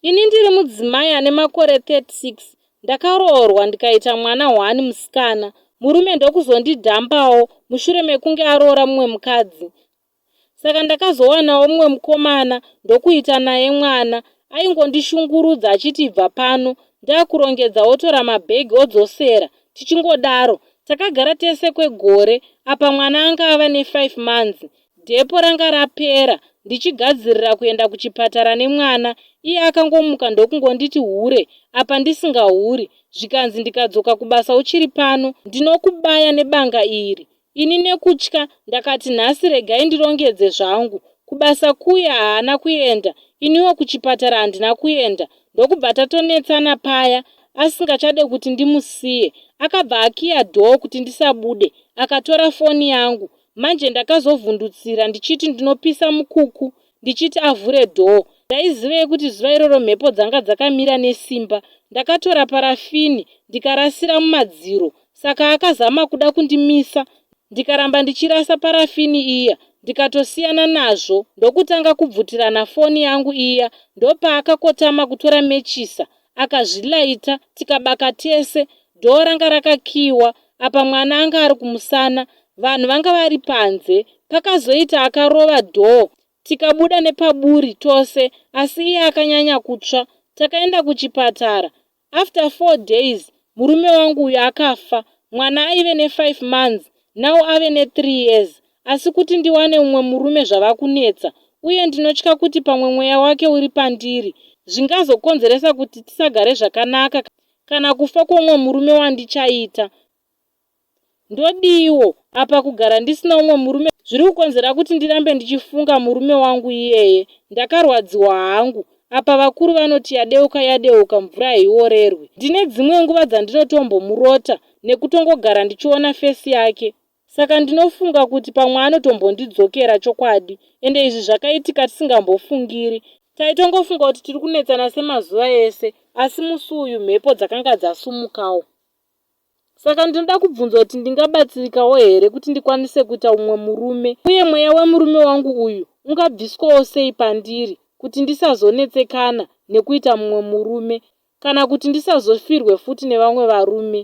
Ini ndiri mudzimai ane makore 36, ndakaroorwa ndikaita mwana hwani musikana, murume ndokuzondidhambawo mushure mekunge aroora mumwe mukadzi. Saka ndakazowanawo mumwe mukomana ndokuita naye mwana, aingondishungurudza achiti ibva pano, ndakurongedza otora mabhegi odzosera, tichingodaro. Takagara tese kwegore, apa mwana anga ava ne 5 months. Depo ranga rapera ndichigadzirira kuenda kuchipatara nemwana iye akangomuka ndokungonditi hure apa ndisingahuri zvikanzi ndikadzoka kubasa uchiri pano ndinokubaya nebanga iri. Ini nekutya ndakati nhasi regai ndirongedze zvangu. Kubasa kuya haana kuenda iniwo kuchipatara handina kuenda ndokubva tatonetsana paya asingachade kuti ndimusiye. Akabva akiya door kuti ndisabude akatora foni yangu Manje ndakazovhundutsira ndichiti ndinopisa mukuku ndichiti avhure door. Ndaizivei kuti zuva iroro mhepo dzanga dzakamira nesimba. Ndakatora parafini ndikarasira mumadziro saka akazama kuda kundimisa ndikaramba ndichirasa parafini iya ndikatosiyana nazvo ndokutanga kubvutirana foni yangu iya ndopaakakotama kutora mechisa akazvilaita tikabaka tese. Door ranga rakakiiwa apa mwana anga ari kumusana vanhu vanga vari panze. Pakazoita akarova door tikabuda nepaburi tose asi iye akanyanya kutsva. Takaenda kuchipatara after four days murume wangu uyu akafa. Mwana aive nefive months now ave nethree years asi kuti ndiwane umwe murume zvava kunetsa uye ndinotya kuti pamwe mweya wake uri pandiri zvingazokonzeresa kuti tisagare zvakanaka kana kufa kweumwe murume wandichaita. Ndodiiwo apa kugara ndisina umwe murume zviri kukonzera kuti ndirambe ndichifunga murume wangu iyeye. Ndakarwadziwa hangu. Apa vakuru vanoti yadeuka yadeuka mvura haiorerwi. Ndine dzimwe nguva dzandinotombomurota nekutongogara ndichiona face yake. Saka ndinofunga kuti pamwe anotombondidzokera chokwadi. Ende izvi zvakaitika tisingambofungiri. Taitongofunga kuti tiri kunetsana semazuva ese asi musi uyu mhepo dzakanga dzasumukawo. Saka ndinoda kubvunza kuti ndingabatsirikawo here kuti ndikwanise kuita umwe murume uye mweya wemurume wangu uyu ungabviswawo sei pandiri kuti ndisazonetsekana nekuita mumwe murume kana kuti ndisazofirwe futi nevamwe varume.